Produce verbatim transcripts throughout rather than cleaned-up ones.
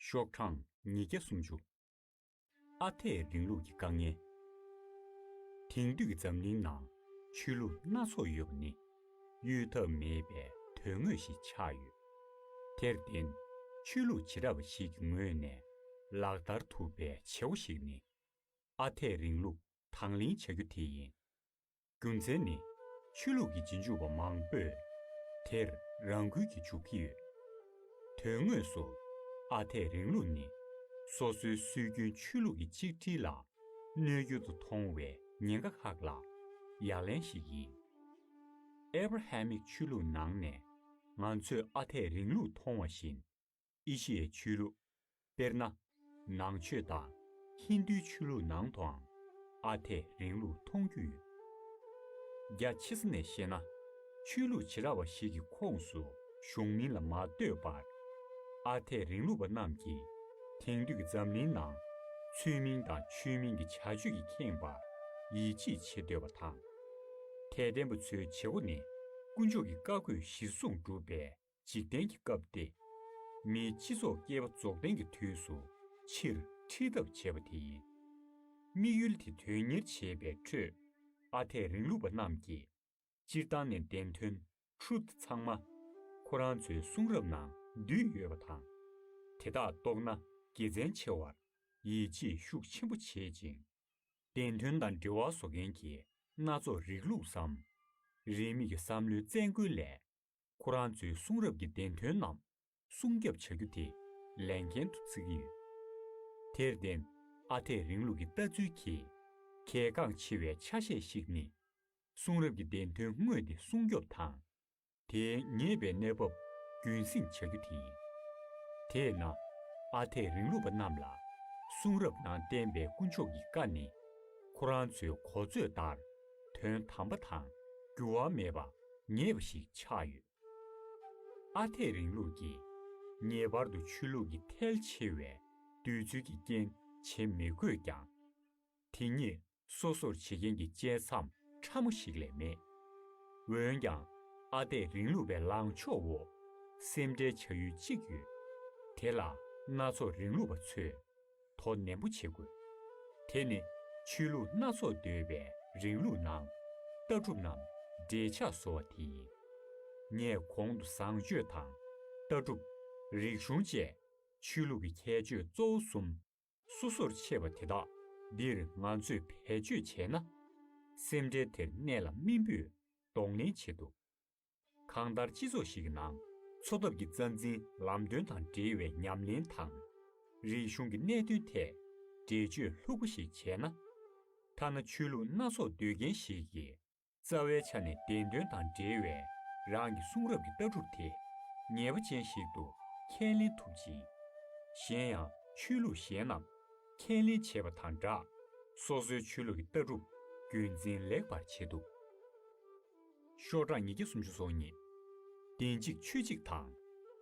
ཤོག་གྲངས་ཉིས་བརྒྱ་སུམ་ཅུ། ཨ་འཐས་རིང་ལུགས་ཀྱི་དཀའ་ངལ། དེང་དུས་ཀྱི་འཛམ་གླིང་ནང་ཆོས་ལུགས་སྣ་ཚོགས་ཡོད་པ་ནི་གཡོལ་ཐབས་མེད་པའི་དོན་དངོས་ཤིག་ཆགས་ཡོད། དེར་བརྟེན་ཆོས་ལུགས་བྱེ་བྲག་པ་ཞིག་གི་ངོས་ནས་ལག་བསྟར་ཐུབ་པའི་བྱེད་སྒོ་ཞིག་ནི་ཨ་འཐས་རིང་ལུགས་དང་ལེན་བྱ་རྒྱུ་དེ་ཡིན། རྒྱུ་མཚན་ནི། ཆོས་ལུགས་ཀྱི་རྗེས་འཇུག་པ་མང་པོས་དེར་རང་འགུལ་གྱིས་འཇུག་གི་ཡོད། དོན་དངོས་སུ། ཨ་འཐས་རིང་ལུགས་ནི། སོ་སོའི་སྲོལ་རྒྱུན་ཆོས་ལུགས་ཀྱི་གཅིག་སྒྲིལ་ལ་གནོད་སྐྱོན་དུ་མཐོང་བའི་ཉེན་ཁ་ཁག་ལ་ཡ་ལན་ཞིག་ཡིན། ཨེབ་ར་ཧ་མིག་ཆོས་ལུགས་ནང་ནས་ང་ཚོས་ཨ་འཐས་རིང་ལུགས་མཐོང་བ་བཞིན། ཨེ་ཤི་ཡའི་ཆོས་ལུགས། དཔེར་ན། ནང་ཆོས་དང་ཧིན་རྡུའི་ཆོས་ལུགས་ནང་དུའང་ཨ་འཐས་རིང་ལུགས་མཐོང་རྒྱུ་ཡོད། རྒྱ་ཆེ་ས་ནས་བཤད་ན། ཆོས་ལུགས་བྱེ་བྲག་པ་ཞིག་གི་ཁོངས་སུ་ཞུགས་མིན་ལ་མ་ལྟོས་པར། ཨ་འཐས་རིང་ལུགས་པ་རྣམས་ཀྱིས་དེང་དུས་ཀྱི་འཛམ་གླིང་ནང་ཚུལ་མིན་དང་ཆོས་མིན་གྱི་བྱ་སྤྱོད་ཀྱིས་ཁེངས་པར་ཡིད་ཆེས་བྱེད་འདོད་པ་དང་། དད་ལྡན་པ་ཚོའི་བྱེད་སྒོ་ནི་དཀོན་མཆོག་གི་བཀའ་བཀོད་གཞིར་བཟུང་བསྒྲུབས་པའི་འཇིག་རྟེན་གྱི་སྐབས་ཏེ། མིའི་སྤྱི་ཚོགས་བསྐལ་པ་རྫོགས་ལྡན་གྱི་དུས་སུ་ཕྱིར་ཁྲིད་ཐབས་བྱས་པ་དེ་ཡིན། དམིགས་ཡུལ་དེ་དོན་གཉེར་བྱེད་པའི་ཁྲོད། ཨ་འཐས་རིང་ལུགས་པ་རྣམས་ཀྱིས་སྤྱིར་བཏང་ནས་བདེན་དོན་Truth་ཚང་མ་ཁོ་རང་ཚོའི་གསུང་རབ་ནང་འདུས་ཡོད་པ་དང་། དེ་དག་རྟོགས་ན་དགེ་མཚན་ཆེ་བར་ཡིད་ཆེས་ཤུགས་ཆེན་པོ་བྱེད་ཅིང་། བདེན་དོན་དང་འབྲེལ་བ་བཟོ་མཁན་གྱི་སྣ་ཚོགས་རིགས་ལུགས་སམ། རིས་མེད་ཀྱི་བསམ་བློའི་བཙན་རྒོལ་ལས། ཁོ་རང་ཚོའི་གསུང་རབ་ཀྱི་བདེན་དོན་རྣམས་སྲུང་སྐྱོབ་བྱ་རྒྱུ་དེ་ལས་འགན་དུ་བརྩི་གི་ཡོད། དེར་བརྟེན། ཨ་འཐས་རིང་ལུགས་ཀྱི་ལྟ་ཚུལ་གྱིས་གལ་འགངས་ཆེ་བའི་ཆ་ཤས་ཤིག་ནི། གསུང་རབ་ཀྱི་བདེན་དོན་དངོས་དེ་སྲུང་སྐྱོབ་དང་། དེའི་ཉེས་པའི་གནས་བབ་རྒྱུན་སྲིང་བྱ་རྒྱུ་དེ་ཡིན། དེས་ན། ཨ་འཐས་རིང་ལུགས་པ་རྣམས་ལ་གསུང་རབ་ནང་བསྟན་པའི་དཀོན་མཆོག་གི་བཀའ་ནི། ཁོ་རང་ཚོའི་གོ་ཚོད་ལྟར་དོན་དམ་པ་དང་འགྱུར་བ་མེད་པ་ངེས་པ་ཞིག་ཆགས་ཡོད། ཨ་འཐས་རིང་ལུགས་ཀྱིས་ངེས་པར་དུ་ཆོས་ལུགས་ཀྱི་ཐལ་ཆེ་བའི་འདོད་ཚུལ་གྱི་རྐྱེན་བྱེད་མི་དགོས་ཀྱང་། དེ་ཉིད་སོ་སོར་བྱེད་མཁན་གྱི་བཅད་མཚམས་ཕྲ་མོ་ཞིག་ལས་མེད། འོན་ཀྱང་། ཨ་འཐས་རིང་ལུགས་པའི་ལངས་ཕྱོགས་འོག་སེམས་ཁྲལ་བྱ་ཡུལ་གཅིག་ཡོད། དེ་ལ་སྣ་ཚོགས་རིང་ལུགས་པ་ཚོས་དོ་ནན་པོ་བྱེད་དགོས། དེ་ནི་ཆོས་ལུགས་སྣ་ཚོགས་འདུས་པའི་རིང་ལུགས་ནང་ལྟ་གྲུབ་རྣམས་འབྲེལ་ཆགས་བཟོ་བ་དེ་ཡིན། ངས་གོང་དུ་བཟང་སྤྱོད་དང་ལྟ་གྲུབ། རིག་གཞུང་བཅས་ཆོས་ལུགས་ཀྱི་ཁྱད་ཆོས་གཙོ་བོ་གསུམ་སོ་སོར་ཕྱེ་བ་དེ་དག་འདིར་ང་ཚོས་བེད་སྤྱོད་བྱས་ན། སེམས་ཁྲལ་དེར་གནད་ལ་སྨིན་པོས་གདོང་ལེན་བྱེད་ཐུབ། གང་ལྟར་སྤྱི་ཚོགས་ཤིག་གི་ནང་འཚོ་ཐབས་ཀྱི་རྩ་འཛིན་ལམ་སྟོན་དང་འབྲེལ་བའི་ཉམས་ལེན་དང་། རིག་གཞུང་གི་གནད་དོན་ཐད་འགྲེལ་བརྗོད་ལྷུག་པོ་ཞིག་བྱས་ན། ཐ་ན་ཆོས་ལུགས་སྣ་ཚོགས་འདོད་མཁན་ཞིག་གིས། རྩ་བའི་ཆ་ནས་བདེན་དོན་དང་འབྲེལ་བའི་རང་གི་གསུང་རབ་ཀྱི་ལྟ་གྲུབ་དེ་ངེས་པ་ཅན་ཞིག་ཏུ་ཁས་ལེན་ཐུབ་ཅིང་། གཞན་ཡང་ཆོས་ལུགས་གཞན་རྣམས་ཁས་ལེན་བྱེད་པ་དང་སྦྲགས། སོ་སོའི་ཆོས་ལུགས་ཀྱི་ལྟ་གྲུབ་རྒྱུན་འཛིན་ལེགས་པར་བྱེད་ཐུབ། ཤོག་གྲངས་ཉིས་བརྒྱ་སུམ་ཅུ་སོ་གཉིས། བདེན་གཅིག་ཆོས་གཅིག་དང་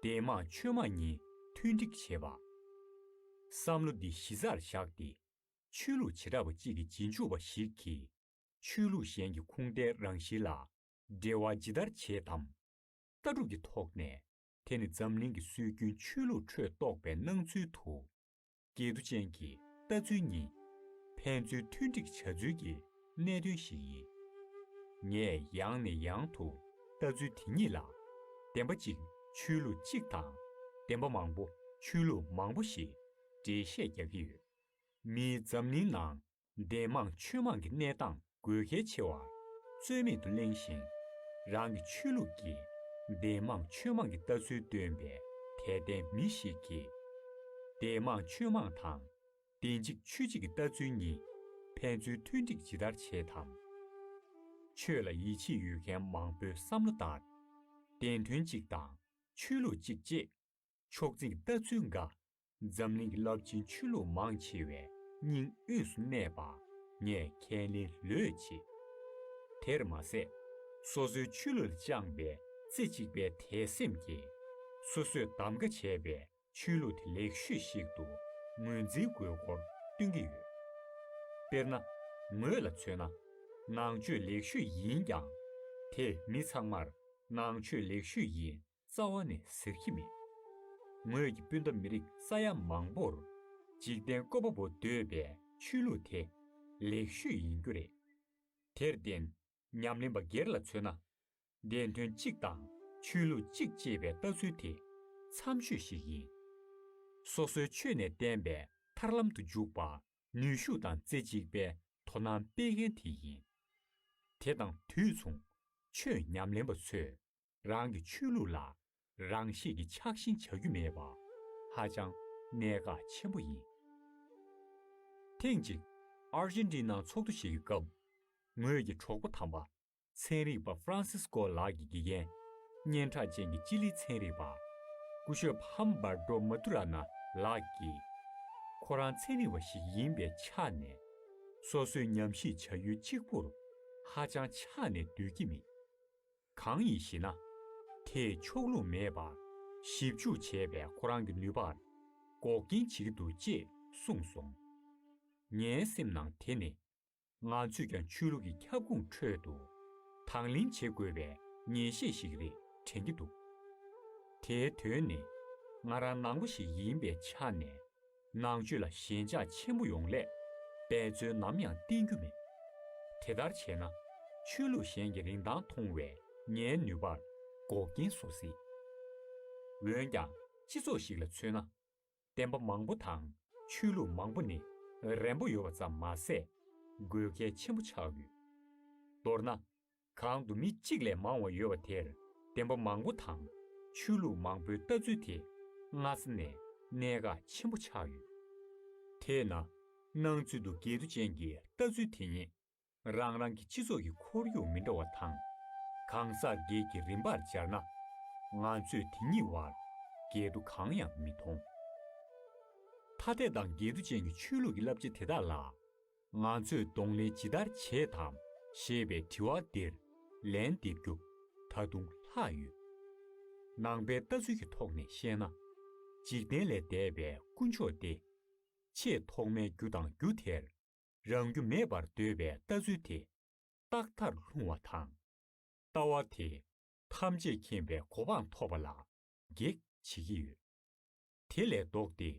བདེན་མང་ཆོས་མང་གཉིས་མཐུན་སྒྲིག་བྱེད་པ། བསམ་བློ་འདི་གཞི་རྩར་བཞག་སྟེ། ཆོས་ལུགས་བྱེ་བྲག་པ་གཅིག་གི་རྗེས་འཇུག་པ་ཞིག་གིས། ཆོས་ལུགས་གཞན་གྱི་ཁུངས་ལྡན་རང་བཞིན་ལ་འབྲེལ་བ་ཇི་ལྟར་བྱེད་དམ། ལྟ་གྲུབ་ཀྱི་ཐོག་ནས་དེ་ནི་འཛམ་གླིང་གི་སྲོལ་རྒྱུན་ཆོས་ལུགས་ཁྲོད་གཏོགས་པའི་སྣང་ཚུལ་དུ། འགལ་འདུ་ཅན་གྱི་ལྟ་ཚུལ་གཉིས་ཕན་ཚུན་མཐུན་སྒྲིག་བྱ་ཚུལ་གྱི་གནད་དོན་ཞིག་ཡིན། ངས་ཡང་ནས་ཡང་དུ་ལྟ་ཚུལ་དེ་གཉིས་ལ་བདེན་པ་གཅིག་ཆོས་ལུགས་གཅིག་དང་བདེན་པ་མང་པོ་ཆོས་ལུགས་མང་པོ་ཞེས་འགྲེལ་བཤད་རྒྱག་གི་ཡོད། མིའི་འཛམ་གླིང་ནང་བདེན་མང་ཆོས་མང་གི་གནས་སྟངས་དགོས་གལ་ཆེ་བར་རྩོད་མེད་དུ་གླེང་ཞིང་། རང་གི་ཆོས་ལུགས་ཀྱི་བདེན་མང་ཆོས་མང་གི་ལྟ་ཚུལ་སྟོན་པའི་དད་ལྡན་མི་ཞིག་གིས། བདེན་མང་ཆོས་མང་དང་བདེན་གཅིག་ཆོས་གཅིག་གི་ལྟ་ཚུལ་གཉིས་ཕན་ཚུན་མཐུན་འགྲིག་ཇི་ལྟར་བྱེད་དམ། ཆོས་ལ་ཡིད་ཆེས་ཡོད་མཁན་མང་པོའི་བསམ་བློ་ལྟར། བདེན་དོན་གཅིག་དང་ཆོས་ལུགས་གཅིག་ཅེས། ཕྱོགས་འཛིན་གྱི་ལྟ་ཚུལ་འགའ་འཛམ་གླིང་གི་རླབས་ཆེན་ཆོས་ལུགས་མང་ཆེ་བའི་སྙིང་དབུས་སུ་གནས་པ་ངས་ཁས་ལེན་ལོས་བྱེད། དེར་མ་ཟད། སོ་སོའི་ཆོས་ལུགས་ལ་བཅངས་པའི་རྩེ་གཅིག་པའི་དད་སེམས་ཀྱིས་སོ་སོས་གདམ་ག་བྱས་པའི་ཆོས་ལུགས་དེ་ལེགས་ཤོས་ཤིག་ཏུ་ངོས་འཛིན་དགོས་སྐོར་སྟོན་གྱི་ཡོད། དཔེར་ན། ངོས་ལ་མཚོན་ན། ནང་ཆོས་ལེགས་ཤོས་ཡིན་ཀྱང་། དེས་མི་ཚང་མར་ནང་ཆོས་ལེགས་ཤོས་ཡིན། རྩ་བ་ནས་ཟེར་གྱི་མེད། ངོས་ཀྱི་སྤུན་ཟླ་མི་རིགས་ས་ཡ་མང་པོར་འཇིག་རྟེན་བཀོད་པ་པོ་འདོད་པའི་ཆོས་ལུགས་དེ་ལེགས་ཤོས་ཡིན་རྒྱུ་རེད། དེར་བརྟེན། ཉམས་ལེན་པ་སྒེར་ལ་མཚོན་ན། བདེན་དོན་གཅིག་དང་ཆོས་ལུགས་གཅིག་ཅེས་པའི་ལྟ་ཚུལ་དེ་འཚམ་ཤོས་ཤིག་ཡིན། སོ་སོའི་ཆོས་ནས་བསྟན་པའི་ཐར་ལམ་དུ་འཇུག་པར་ནུས་ཤུགས་དང་རྩེ་གཅིག་པའི་དོ་སྣང་སྤེལ་མཁན་དེ་ཡིན། དེ་དང་དུས་མཚུངས་ཆོས་ཉམས་ལེན་པ་ཚོས་རང་གི་ཆོས་ལུགས་ལ་རང་ཤེད་ཀྱིས་ཆགས་ཞེན་བྱ་རྒྱུ་མེད་པ་ཧ་ཅང་གནད་འགག་ཆེན་པོ་ཡིན། ཐེངས་གཅིག་ཨར་ཇེན་ཊི་ནའི་ཚོགས་འདུ་ཞིག་གི་སྐབས། ངོས་ཀྱི་གྲོགས་པོ་དམ་པ། ཚན་རིག་པ་ཧྥ་རན་སིས་ཀོ་ལགས་ཀྱི་དགེ་རྒན། སྙན་གྲགས་ཅན་གྱི་ཅི་ལིའི་ཚན་རིག་པ། སྐུ་ཞབས་ཧམ་བར་ཏོ་མ་ཏུ་ར་ན་ལགས་ཀྱིས། ཁོ་རང་ཚན་རིག་པ་ཞིག་ཡིན་པའི་ཆ་ནས། སོ་སོའི་ཉམས་ཞིབ་བྱ་ཡུལ་གཅིག་པུར་ཧ་ཅང་ཆགས་ནས་སྡོད་ཀྱི་མེད། གང་ཡིན་ཞེ་ན། དེས་ཕྱོགས་ལྷུང་མེད་པར་ཞིབ་འཇུག་བྱས་པའི་ཁོ་རང་གི་ནུས་པར་འགོག་རྐྱེན་བྱེད་ཀྱི་འདུག་ཅེས་གསུངས་སོང་། ངའི་སེམས་ནང་དེ་ནི། ང་ཚོས་ཀྱང་ཆོས་ལུགས་ཀྱི་ཁྱབ་ཁོངས་ཁྲོད་དུ་དང་ལེན་བྱེད་དགོས་པའི་ངེས་ཤེས་ཤིག་རེད་དྲན་གྱི་འདུག་དེའི་དོན་ནི། ང་རང་ནང་པ་ཞིག་ཡིན་པའི་ཆ་ནས། ནང་ཆོས་ལ་ཞེན་ཆགས་ཆེན་པོ་ཡོང་སླད་འབད་བརྩོན་ནམ་ཡང་བསྟེན་རྒྱུ་མེད། དེ་ལྟར་བྱས་ན། ཆོས་ལུགས་གཞན་གྱི་རིན་ཐང་མཐོང་བའི་ངའི་ནུས་པར་འགོག་རྐྱེན་བཟོ་སྲིད། འོན་ཀྱང་སྤྱི་ཚོགས་ཤིག་ལ་མཚོན་ན། བསྟན་པ་མང་པོ་དང་ཆོས་ལུགས་མང་པོ་ནི་རན་པོ་ཡོད་པ་ཙམ་མ་ཟད་དགོས་གལ་ཆེན་པོ་ཆགས་ཡོད། མདོར་ན། གང་དུ་མི་གཅིག་ལས་མང་བ་ཡོད་པ་དེར་བསྟན་པ་མང་པོ་དང་ཆོས་ལུགས་མང་པོའི་ལྟ་ཚུལ་དེ་སྔ་ས་ནས་གནད་འགག་ཆེན་པོ་ཆགས་ཡོད། དེས་ན། སྣང་ཚུལ་དུ་འགལ་འདུ་ཅན་གྱི་ལྟ་ཚུལ་དེ་ཉིད། རང་རང་གི་སྤྱི་ཚོགས་ཀྱི་ཁོར་ཡུག་མི་འདྲ་བ་དང་། གང་ཟག་སྒེར་གྱི་རིམ་པར་སྦྱར་ན། ང་ཚོས་དེ་གཉིས་བར་འགལ་འདུ་གང་ཡང་མི་མཐོང་། ཐ་དད་དང་འགལ་འདུ་ཅན་གྱི་ཆོས་ལུགས་ཀྱི་བསླབ་བྱ་དེ་དག་ལ། ང་ཚོས་གདོང་ལེན་ཇི་ལྟར་བྱེད་དམ་ཞེས་པའི་དྲི་བ་འདིར་ལན་འདེབས་རྒྱུ་ད་དུང་ལྷག་ཡོད། ནང་པའི་ལྟ་ཚུལ་གྱི་ཐོག་ནས་བཤད་ན། འཇིག་རྟེན་ལས་འདས་པའི་དཀོན་མཆོག་སྟེ། ཆེས་ཐོག་མའི་རྒྱུ་དང་རྒྱུ་དེར། རང་རྒྱུ་མེད་པར་འདོད་པའི་ལྟ་ཚུལ་དེ་རྟག་མཐར་ལྷུང་བ་དང་། ལྟ་བ་དེ་ཐམས་ཅད་མཁྱེན་པའི་གོ་འཕང་ཐོབ་པ་ལ་གེགས་བྱེད་ཀྱི་ཡོད། དེ་ལས་ལྡོག་སྟེ་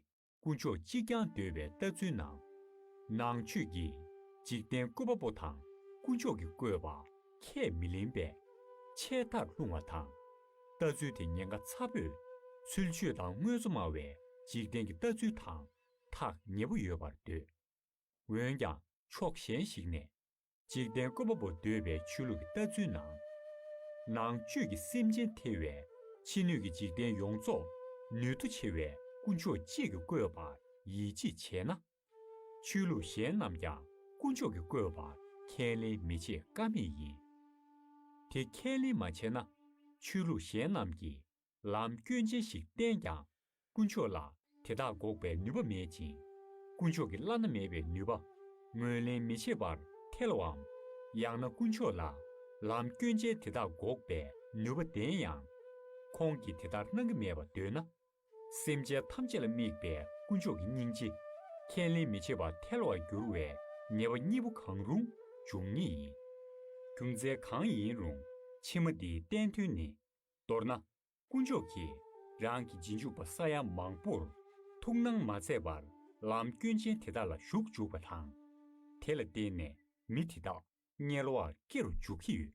དཀོན་མཆོག་གཅིག་རྐྱང་འདོད་པའི་ལྟ་ཚུལ་ནང་། ནང་ཆོས་ཀྱིས་འཇིག་རྟེན་བཀོད་པ་པོ་དང་དཀོན་མཆོག་གི་བཀོད་པ་ཁས་མི་ལེན་པས་ཆད་མཐར་ལྷུང་བ་དང་། ལྟ་ཚུལ་དེ་ཉེན་ཁ་ཚ་པོས་ཚུལ་འཆོས་དང་དངོས་གཙོ་སྨྲ་བའི་འཇིག་རྟེན་གྱི་ལྟ་ཚུལ་དང་ཐག་ཉེ་པོ་ཡོད་པར་འདོད། འོན་ཀྱང་ཕྱོགས་གཞན་ཞིག་ནས། འཇིག་རྟེན་བཀོད་པ་པོ་འདོད་པའི་ཆོས་ལུགས་ཀྱི་ལྟ་ཚུལ་ནང་། ནང་ཆོས་ཀྱིས་སེམས་ཅན་ཐེ་བའི་ཕྱི་སྣོད་ཀྱི་འཇིག་རྟེན་ཡོངས་རྫོགས་ནུས་མཐུ་ཆེ་བའི་དཀོན་མཆོག་གཅིག་གིས་བཀོད་པར་ཡིད་ཆེས་བྱས་ན། ཆོས་ལུགས་གཞན་རྣམས་ཀྱང་དཀོན་མཆོག་གིས་བཀོད་པར་ཁས་ལེན་མི་བྱེད་ཀ་མེད་ཡིན། དེ་ཁས་ལེན་མ་བྱས་ན། ཆོས་ལུགས་གཞན་རྣམས་ཀྱིས། ལམ་སྐྱོན་ཅན་ཞིག་བསྟན་ཀྱང་། དཀོན་མཆོག་ལ་དེ་དག་འགོག་པའི་ནུས་པ་མེད་ཅིང་། དཀོན་མཆོག་གི་བླ་ན་མེད་པའི་ནུས་པ། ངོས་ལེན་མི་བྱེད་པར་ཐལ་བའམ། ཡང་ན་དཀོན་མཆོག་ལ་ལམ་སྐྱོན་ཅན་དེ་དག་འགོག་པའི་ནུས་པ་ལྡན་ཡང་། ཁོང་གིས་དེ་ལྟར་གནང་གི་མེད་པར་འདོད་ན། སེམས་ཅན་ཐམས་ཅད་ལ་དམིགས་པའི་དཀོན་མཆོག་གི་སྙིང་རྗེ་ཁས་ལེན་མི་བྱེད་པར་ཐལ་བར་འགྱུར་བའི་ཉེས་པ་གཉིས་པོ་གང་རུང་འབྱུང་ངེས་ཡིན། རྒྱུ་མཚན་གང་ཡིན་རུང་ཕྱི་མ་འདིའི་བསྟན་དོན་ནི། མདོར་ན། དཀོན་མཆོག་གིས་རང་གི་རྗེས་འཇུག་པ་ས་ཡ་མང་པོར་ཐུགས་སྣང་མ་མཛད་པར་ལམ་སྐྱོན་ཅན་དེ་དག་ལ་ཞུགས་འཇུག་པ་དང་། དེ་ལ་བརྟེན་ནས་མི་དེ་དག་དམྱལ་བར་སྐྱེ་རུ་འཇུག་གི་ཡོད།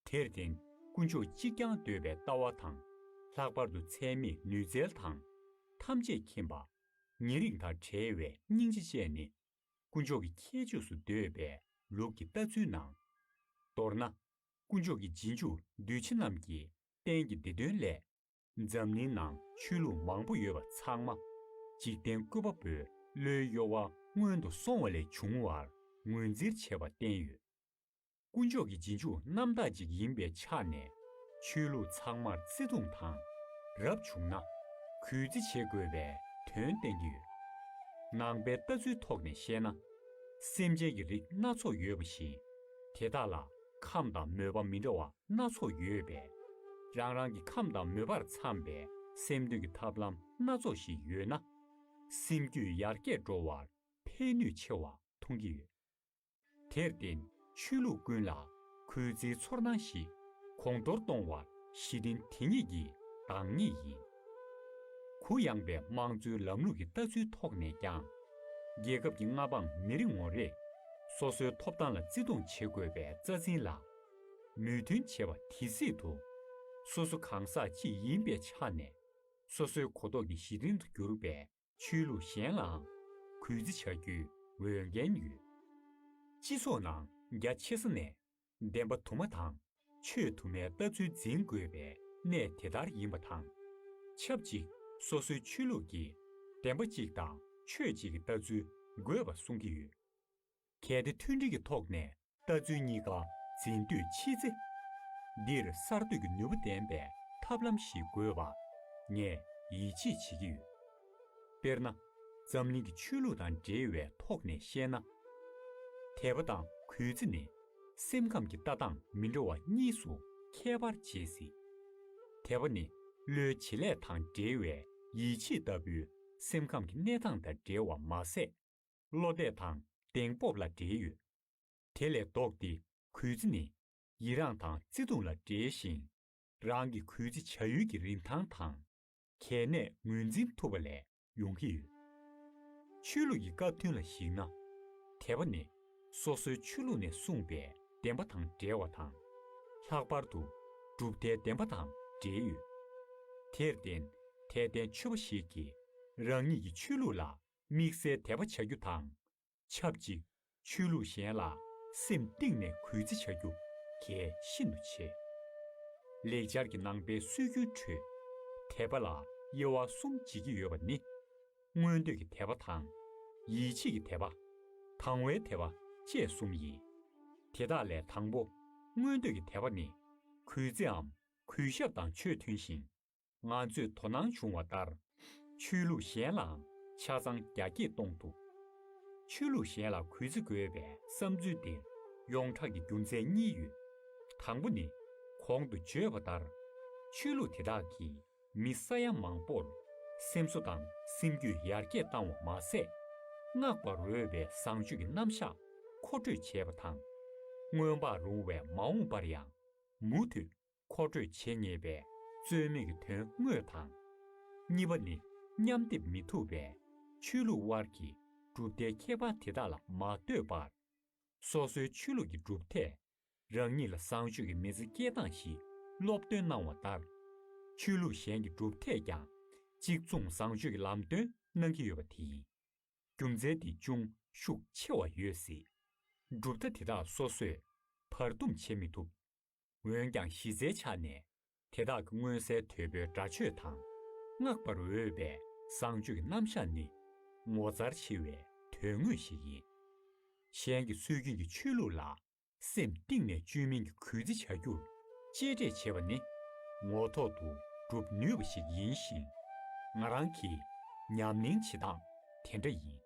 དེར་བརྟེན་དཀོན་མཆོག་གཅིག་རྐྱང་འདོད་པའི་ལྟ་བ་དང་། ལྷག་པར་དུ་ཚད་མེད་ནུས་རྩལ་དང་། ཐམས་ཅད་མཁྱེན་པ། ཉེ་རིང་དང་བྲལ་བའི་སྙིང་རྗེ་བཅས་ནི། དཀོན་མཆོག་གི་ཁྱད་ཆོས་སུ་འདོད་པའི་ལུགས་ཀྱི་ལྟ་ཚུལ་ནང་། མདོར་ན། དཀོན་མཆོག་གི་རྗེས་འཇུག་གདུལ་བྱ་རྣམས་ཀྱི་རྟེན་གྱི་བདེ་དོན་སླད། འཛམ་གླིང་ནང་ཆོས་ལུགས་མང་པོ་ཡོད་པ་ཚང་མ། འཇིག་རྟེན་བཀོད་པ་པོའི་བློའི་གཡོ་བ་སྔོན་དུ་སོང་བ་ལས་བྱུང་བར་ངོས་འཛིན་བྱས་པ་བསྟན་ཡོད། དཀོན་མཆོག་གི་རྗེས་འཇུག་རྣམ་དག་ཅིག་ཡིན་པའི་ཆ་ནས། ཆོས་ལུགས་ཚང་མར་བརྩེ་དུང་དང་། རབ་བྱུང་ན། གུས་བརྩི་བྱེད་དགོས་པའི་དོན་བསྟན་གྱི་ཡོད། ནང་པའི་ལྟ་ཚུལ་ཐོག་ནས་བཤད་ན། སེམས་ཅན་གྱི་རིགས་སྣ་ཚོགས་ཡོད་པ་བཞིན། དེ་དག་ལ་ཁམས་དང་མོས་པ་མི་འདྲ་བ་སྣ་ཚོགས་ཡོད་པས། རང་རང་གི་ཁམས་དང་མོས་པར་འཚམ་པའི་སེམས་དོན་གྱི་ཐབས་ལམ་སྣ་ཚོགས་ཤིག་ཡོད་ན། སེམས་རྒྱུད་ཡར་རྒྱས་འགྲོ་བར་ཕན་ནུས་ཆེ་བ་མཐོང་གི་ཡོད། དེར་བརྟེན་ཆོས་ལུགས་ཀུན་ལ་གུས་བརྩིའི་ཚོར་སྣང་ཞིག་གོང་མཐོར་གཏོང་བར་གཞི་རྟེན་དེ་ཉིད་ཀྱི་བདག་ཉིད་ཡིན། གུ་ཡངས་པའི་དམངས་གཙོའི་ལམ་ལུགས་ཀྱི་ལྟ་ཚུལ་ཐོག་ནས་ཀྱང་། རྒྱལ་ཁབ་ཀྱི་མངའ་འབངས་མི་རེ་ངོ་རེས་སོ་སོའི་ཐོབ་ཐང་ལ་བརྩི་མཐོང་བྱེད་དགོས་པའི་རྩ་འཛིན་ལ་མོས་མཐུན་བྱེད་པ་དེ་སྲིད་དུ། སོ་སོ་གང་ཟག་གཅིག་ཡིན་པའི་ཆ་ནས་སོ་སོའི་གོ་རྟོགས་ཀྱི་གཞི་རྟེན་དུ་གྱུར་པའི་ཆོས་ལུགས་གཞན་ལའང་གུས་བརྩི་བྱ་རྒྱུའི་འོས་འགན་ཡོད། སྤྱི་ཚོགས་ནང་རྒྱ་ཆེ་ས་ནས་བདེན་པ་དུ་མ་དང་ཆོས་དུ་མའི་ལྟ་ཚུལ་འཛིན་དགོས་པའི་གནས་དེ་ལྟར་ཡིན་པ་དང་། ཆབས་ཅིག་སོ་སོའི་ཆོས་ལུགས་ཀྱི་བདེན་པ་གཅིག་དང་ཆོས་གཅིག་གི་ལྟ་ཚུལ་དགོས་པ་གསུང་གི་ཡོད། གལ་ཏེ་མཐུན་སྒྲིལ་གྱི་ཐོག་ནས་ལྟ་ཚུལ་གཉིས་ཀ་འཛིན་འདོད་མཆིས་ཚེ། འདིར་གསར་གཏོད་ཀྱི་ནུས་པ་ལྡན་པའི་ཐབས་ལམ་ཞིག་དགོས་པ་ངས་ཡིད་ཆེས་བྱེད་ཀྱི་ཡོད། དཔེར་ན། འཛམ་གླིང་གི་ཆོས་ལུགས་དང་འབྲེལ་བའི་ཐོག་ནས་བཤད་ན། དད་པ་དང་གུས་བརྩི་ནི་སེམས་ཁམས་ཀྱི་ལྟ་སྟངས་མི་འདྲ་བ་གཉིས་སུ་ཁྱད་པར་འབྱེད་སྲིད། དད་པ་ནི་བློའི་བྱེད་ལས་དང་འབྲེལ་བའི་ཡིད་ཆེས་ལྟ་བུའི་སེམས་ཁམས་ཀྱི་གནས་སྟངས་དང་འབྲེལ་བ་མ་ཟད། བློ་གཏད་དང་གདེང་སྤོབས་ལ་འབྲེལ་ཡོད། དེ་ལས་ལྡོག་སྟེ་གུས་བརྩི་ནི་ཡི་རངས་དང་བརྩེ་དུང་ལ་འབྲེལ་ཞིང་། རང་གི་གུས་བརྩི་བྱ་ཡུལ་གྱི་རིན་ཐང་དང་གལ་གནད་ངོས་འཛིན་ཐུབ་པ་ལས་ཡོང་གི་ཡོད། ཆོས་ལུགས་ཀྱི་སྐབས་ཐུན་ལ་གཞིགས་ན། དད་པ་ནི་སོ་སོའི་ཆོས་ལུགས་ནས་གསུངས་པའི་བདེན་པ་དང་འབྲེལ་བ་དང་། ལྷག་པར་དུ་གྲུབ་མཐའི་བདེན་པ་དང་འབྲེལ་ཡོད། དེར་བརྟེན་དད་ལྡན་ཆོས་པ་ཞིག་གིས་རང་ཉིད་ཀྱི་ཆོས་ལུགས་ལ་དམིགས་བསལ་དད་པ་བྱ་རྒྱུ་དང་། ཆབས་ཅིག་ཆོས་ལུགས་གཞན་ལ་སེམས་གཏིང་ནས་གུས་བརྩི་བྱ་རྒྱུ་གལ་ཤིན་ཏུ་ཆེ། ལེགས་སྦྱར་གྱི་ནང་པའི་སྲོལ་རྒྱུན་ཁྲོད་དད་པ་ལ་དབྱེ་བ་གསུམ་འབྱེད་ཀྱི་ཡོད་པ་ནི། མངོན་འདོད་ཀྱི་དད་པ་དང་། ཡིད་ཆེས་ཀྱི་དད་པ། དང་བའི་དད་པ་བཅས་གསུམ་ཡིན། དེ་དག་ལས་དང་པོ་མངོན་འདོད་ཀྱི་དད་པ་ནི་གུས་བརྩིའམ་གུས་ཞབས་དང་ཆོས་མཐུན་ཞིང་། ང་ཚོས་དོ་སྣང་བྱུང་བ་ལྟར། ཆོས་ལུགས་གཞན་ལའང་ཆ་ཚང་རྒྱ་སྐྱེད་གཏོང་ཐུབ། ཆོས་ལུགས་གཞན་ལ་གུས་བརྩི་དགོས་པའི་བསམ་ཚུལ་འདིར་ཡོངས་གྲགས་ཀྱི་རྒྱུ་མཚན་གཉིས་ཡོད། དང་པོ་ནི། གོང་དུ་བརྗོད་པ་ལྟར། ཆོས་ལུགས་དེ་དག་གིས་མི་ས་ཡ་མང་པོར་སེམས་གསོ་དང་སེམས་རྒྱུད་ཡར་རྒྱས་བཏང་བ་མ་ཟད། བསྔགས་པར་འོས་པའི་བཟང་སྤྱོད་ཀྱི་རྣམ་གཞག་མཁོ་སྤྲོད་བྱས་པ་དང་། མངོན་པར་རུང་བའི་མ་འོངས་པར་ཡང་མུ་མཐུད། མཁོ་སྤྲོད་བྱེད་ངེས་པའི་རྩོལ་མེད་ཀྱི་དོན་དངོས་དང་། གཉིས་པ་ནི་མཉམ་སྡེབ་མི་ཐུབ་པའི་ཆོས་ལུགས་དབར་གྱི་གྲུབ་མཐའི་ཁྱད་པར་དེ་དག་ལ་མ་ལྟོས་པར། སོ་སོའི་ཆོས་ལུགས་ཀྱི་གྲུབ་མཐས་རང་ཉིད་ལ་བཟང་སྤྱོད་ཀྱི་མི་ཚེ་སྐྱེལ་སྟངས་ཤིག་སློབ་སྟོན་གནང་བ་ལྟར། ཆོས་ལུགས་གཞན་གྱི་གྲུབ་མཐས་ཀྱང་གཅིག་མཚུངས་བཟང་སྤྱོད་ཀྱི་ལམ་སྟོན་གནང་གི་ཡོད་པ་དེ་ཡིན། རྒྱུ་མཚན་དེ་ཅུང་ཤུགས་ཆེ་བ་ཡོད་སྲིད། གྲུབ་མཐའ་དེ་དག་སོ་སོས་བར་འདུམ་བྱེད་མི་ཐུབ། འོན་ཀྱང་གཞི་རྩའི་ཆ་ནས་དེ་དག་གི་མངོན་གསལ་དོད་པོའི་འདྲ་ཆོས་དང་བསྔགས་པར་འོས་པའི་བཟང་སྤྱོད་ཀྱི་རྣམ་གཞག་ནི་ངོ་མཚར་ཆེ་བའི་དོན་དངོས་ཤིག་ཡིན། གཞན་གྱི་སྲོལ་རྒྱུན་གྱི་ཆོས་ལུགས་ལ་སེམས་གཏིང་ནས་བཅོས་མིན་གྱི་གུས་བརྩི་བྱ་རྒྱུར་གཅེས་སྤྲས་བྱེད་པ་ནི་ངོ་ཐོག་ཏུ་སྒྲུབ་ནུས་པ་ཞིག་ཡིན་ཞིང་། ང་རང་གིས་ཉམས་ལེན་བྱེད་སྟངས་དེ་འདྲ་ཡིན།